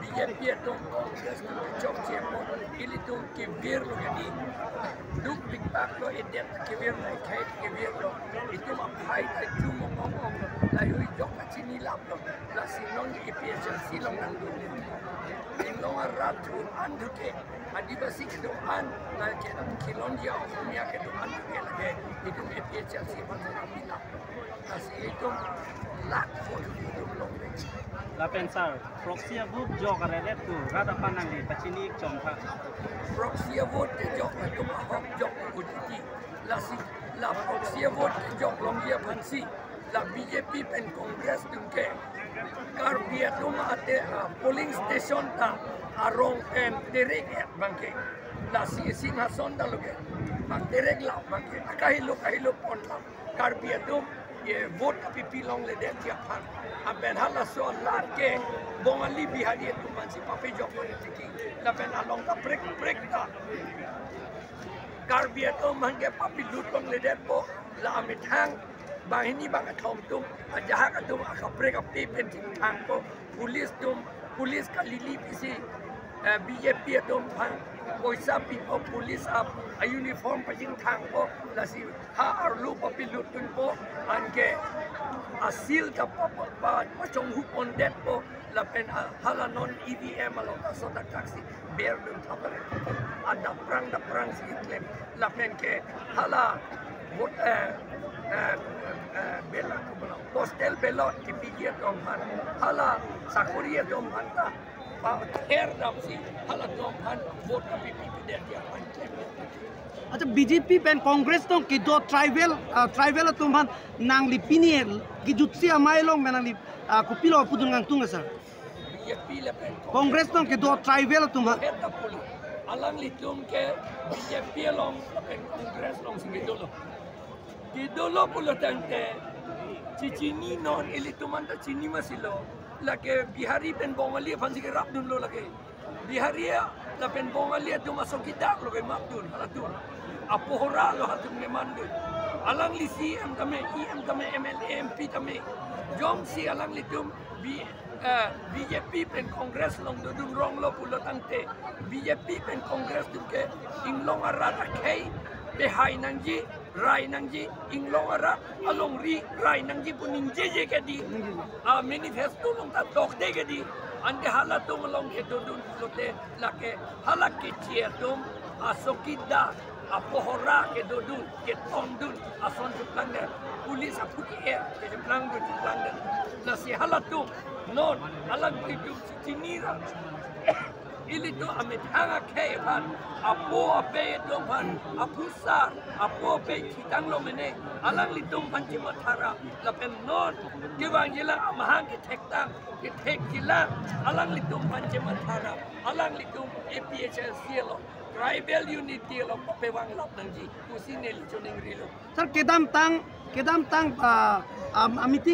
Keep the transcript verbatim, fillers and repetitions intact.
B J P atum Congress atum kechokche mo, ilitum kevirlo kedi. Duk pikpak lo, edet kevirlo, ekhei kevirlo. Itum aphai ta chumong ong ong, lahei jok kachinilaplo. Lasi non A P H L C along nangdun. Inglong arat atum an thuke, Adivasi atum an, lake Khilonjia Oxomiya atum an thuke lake, itum A P H L C aphan nangdunlap. Lasi itum lak vote itum longve. Lapen sir, proxy vote jok aredet tu rat aphan nangli pachini chomtha. Proxy vote kejok atum ahok jok O T T. Lasi la proxy vote kejok longji aphansi la B J P pen Congress atum ke Karbi atum ate, ah, polling station ta arong pen terek et abangke. Lasi Singhason ta lo ke, bang terek lap abangke, akahelo kahelo pon lap. Karbi atum ye vote kapipi longledet ji aphan. Lapen halaso alar ke Bongali Bihari atum aphansi papejok pon tiki. Lapen along kaprek prek ta Karbi atum aphan ke papilut longledetpo, la amethang banghini bangkethom atum ajahak atum akaprek ape pen chingthangpo, police atum, police kalili pisi, eh, B J P atum aphan poisa pipo, police ap a uniform pachingthangpo, lasi ha arlo papilut dunpo, anke asil ta pa, pa, pa, pachonghu pondetpo, lapen, ah, hala non E V M along ta so ta kaksi ber dun thapare. Adap prang dap prang si klem. Lapen ke hala vote, eh, eh, eh, ballot, postal ballot kepiji atum aphan, hala sakori atum aphan ta pather damsi halatum aphan vote kapipi pidet ji aphan klem. Acha, B J P pen Congress atum kedo tribal, ah, tribal atum aphan nangli pini kejutsi amei along pen nangli, ah, kopilo pudun nangtung sir? B J P lapen Congress atum kedo tribal atum aphan. Heta pulo. Alanglitum ke B J P along lapen Congress alongsi kedolo. Kedolo pulo tangte, chichini non ilitum anta chini masilo. Lake Bihari pen Bongali aphansi kerapdunlo lake. Bihari lapen Bongali atum achowkidar lo kemapdun, halatum. Apohora lo halatum kemandun. Alangli C M tame, E M tame, M L A, M P tame. Jongsi alanglitum B, eh, B J P pen Congress along dodun ronglo pulo tangte, B J P pen Congress atum ke inglong arat akhei pehai nangji, rai nangji, inglong arat alongri rai nangji pu ningjeje kedi. A manifesto along ta tokde kedi. Anke halatum along kedodun pulote lake hala keche atum achowkidar, apohora kedodun, ketongdun ason cheplangdet. Police aphu ke-er kecheplangdun, cheplangdet. Lasi halatum non alanglitum chichinira. Ilitum amethang akhei aphan, apo apei atum aphan, aphusar, apo apei thitanglo mene, alanglitum aphan chemathara, lapen non kevangjilang amahang kethektang, kethekjilang, alanglitum aphan chemathara, alanglitum A P H L C along, tribal unity along papevanglap nangji pusi neli choningrilo. Sir, kedamtang, kedamtang, ah, ah, meeting